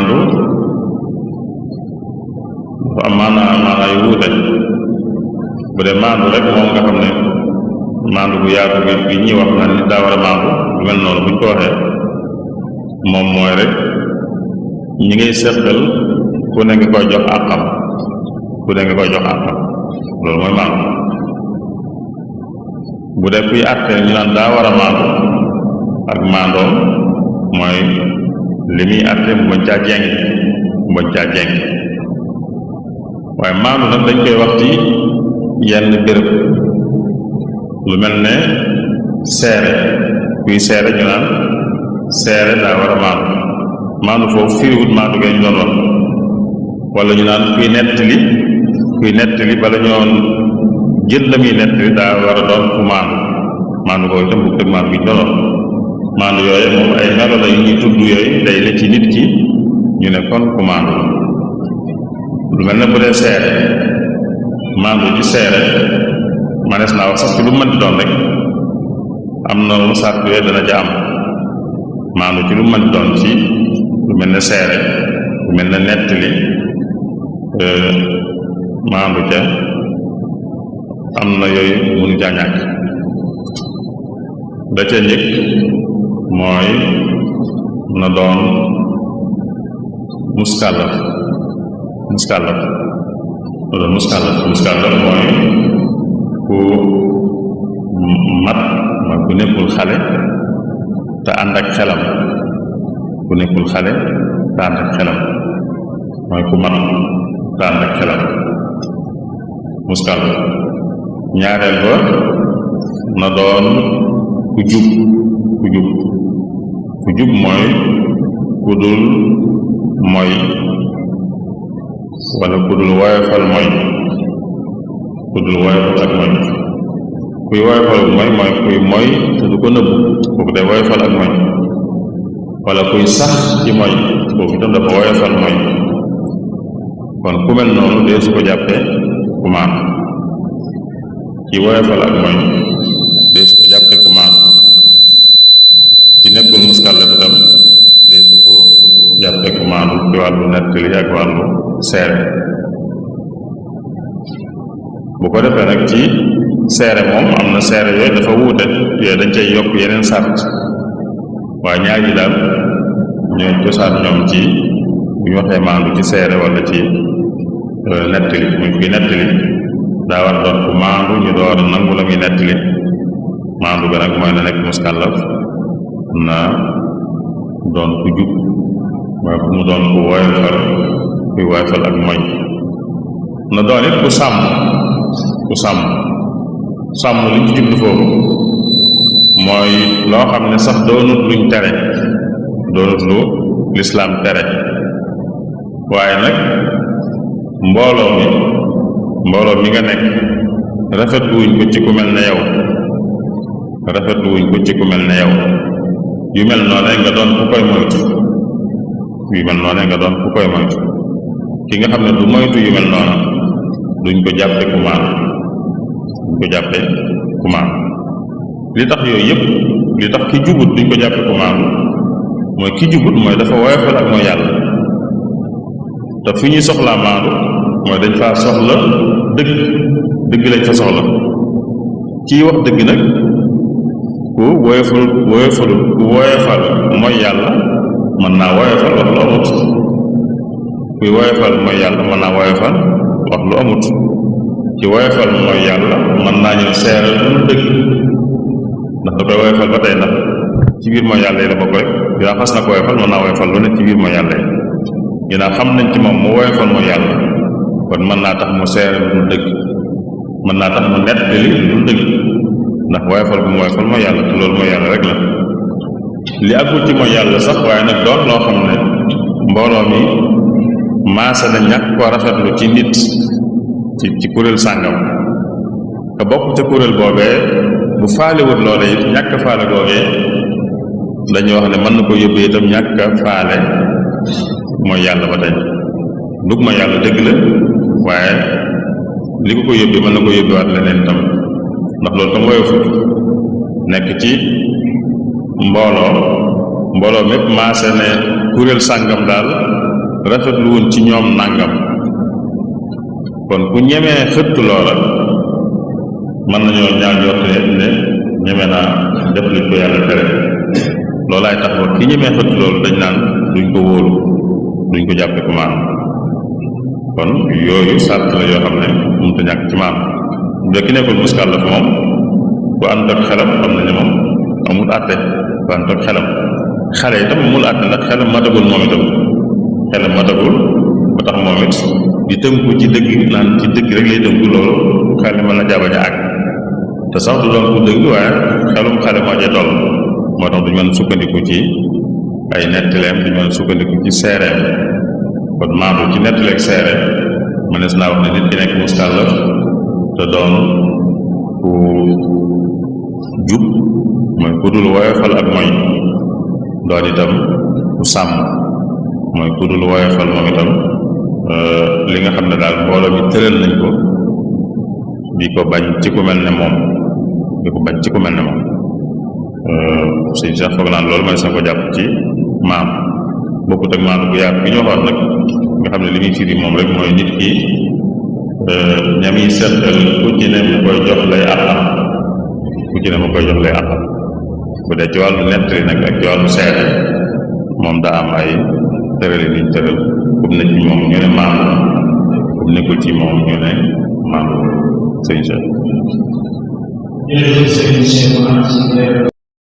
maandu dafa am maanaa yu wuute. bu dee maandu rek moom nga xam ne maandu bu yaatu bi ñuy wax naan nit daa war a maandu lu mel noonu buñ ko waxee moom mooy rek ñi ngay seqal ku ne nga koy jox àqam loolu mooy maandu. bu dee kuy àttee ñu naan daa war a maandu ak maandoom mooy li muy àtte mu bañ caa jeng waaye maandu nag dañ koy wax ci yenn béréb lu mel ne seere kuy seere ñu naan seere daa war a maandu foofu firiwut maandu ga ñu doon wax wala ñu naan kuy nettali bala ñoon jël la muy nettali daa war a doon ku maandu ko itam bu tëg maandu gi ñu doon wax maandu yooyu moom ay melo la yu ñuy tudd yooyu day la ci nit ki ñu ne kon ku maandu lu mel ne bu dee seere maandu ci seere manees naa wax sax ci lu mën di doon rek am na lu sàrt yooyu dana ja am maandu ci lu mën di doon ci lu mel ne seere lu mel ne nettali maandu ca am na yooyu mënu caa ñàkk. da ca njëkk mooy na doon muskàllaf mooy ku mat mooy ku nekkul xale te ànd ak xelam mooy ku mat te ànd ak xelam muskàllaf. ñaareel ba na doon ku jub mooy ku dul moy wala ku dul woyofal moy kuy woyofal moy mooy kuy moy te du ko nëbbu kooku day woyofal ak moy wala kuy sax ci moy kooku itam dafa woyofal moy kon ku mel noonu dee su ko jàppee ku maandu ci woyofal ak moy dee su ko jàppee ku maandu ci nekkul muskàllaf itam dee su ko jàppee ku maandu ci wàllu nettali ak wàllu seere. bu ko defee nag ci seere moom am na seere yooyu dafa wuute yooyu dañ cay yokk yeneen sart waaye ñaar yi daal ñooy cosaan ñoom ci bu ñu waxee maandu ci seere wala ci nettali muy kuy nettali daa war doon ku maandu ñu door a nangu la muy nettali maandu ga nag mooy na nekk muskàllaf na doon ku jub mooy ku mu doon ku woyofal ak moy na doon it ku sàmm li ñu jublu foofu mooy loo xam ne sax doonut luñ tere doonut lu lislaam tere waaye nag mbooloo mi nga nekk rafetluwuñ ko ci ku mel ne yow yu mel noone nga doon ku koy moytu ki nga xam ne du moytu yu mel noona duñ ko jàppe ku maandu li tax yooyu yëpp li tax ki jubut duñ ko jàppe ku maandu mooy ki jubut mooy dafa woyofal ak mooy yàlla te fi ñuy soxlaa maandu mooy dañ faa soxla dëgg lañ fa soxla kii wax dëgg nag ku woyofal mooy yàlla mën naa woyofal wax lu amut kuy woyofal mooy yàlla mën naa woyofal wax lu amut ci woyofal mooy yàlla mën naa ñëw seeral lu dëgg ndax da koy woyofal ba tey ndax ci biir mooy yàlla yi la bokk rek dinaa xas na ko woyofal mën naa woyofal lu ne ci biir mooy yàlla yi dinaa xam nañ ci moom mu woyofal mooy yàlla kon mën naa tax mu seeral lu dëgg mën naa tax mu nettali lu dëgg ndax woyofal bu mu woyofal mooy yàlla te loolu mooy yàlla rek la li àggul ci mooy yàlla sax waaye nag doon loo xam ne mbooloo mi maasa na ñàkk koo rafetlu ci nit ci kuréel sàngam te bokk ca kuréel boobee bu faalewut loola it ñàkk faale googee dañuy wax ne mën na ko yóbbee itam ñàkk faale mooy yàlla ba tey dug ma yàlla dëgg la waaye li ko yóbbee mën na ko yóbbewaat leneen itam ndax loolu tam woyofut nekk ci mbooloo mépp maase ne kuréel sàngam daal rafetlu woon ci ñoom nàngam kon ku ñemee xëttu loola mën nañoo ñaar jot ne ñeme naa def li ko yàlla tere loolaay tax ba ki ñemee xëttu loolu dañ naan duñ ko wóolu duñ ko jàppe ku maam kon yooyu sàrt la yoo xam ne mënut a ñàkk ci maam bu ki nekkul muskàllaf moom bu ànd ak xelam xam na ne moom amul àtte bu ànd ak xelam xale itam amul àtte ndax xelam matagul moom itam xelam matagul ba tax moom it di tënku ci dëgg naan ci dëgg rek lay tënku loolu xel mën na jaabañ a àgg te sax du doon ku dëgg waaye xelum xale moo cee toll moo tax duñ mën sukkandiku ci ay nettaleem duñ mën sukkandiku ci seereem kon maandu ci nettaleeg seere mënees naa wax ne nit ki nekk muskàllaf te doon ku jub mooy ku dul woyofal ak mooy doon itam ku sàmm mooy ku dul woyofal moom itam li nga xam ne daal mbooloo mi tëral nañ ko di ko bañ ci ku mel ne moom di ko bañ ci ku mel ne moom sëñ Cheikh foog naan loolu mooy sa ko jàpp ci maam bokkut ak maam bu yaatu bi ñu waxoon nag nga xam ne li muy firi moom rek mooy nit ki ñam yi seetal ku ci ne mu koy jox lay àqam ku ci ne mu koy jox lay àqam bu dee ci wàllu nettali nag ak ci wàllu seede moom daa am ay tërali niñ tëral kum ne ci moom ñu ne maam kum nekkul ci moom ñu ne maam sëñ Cheikh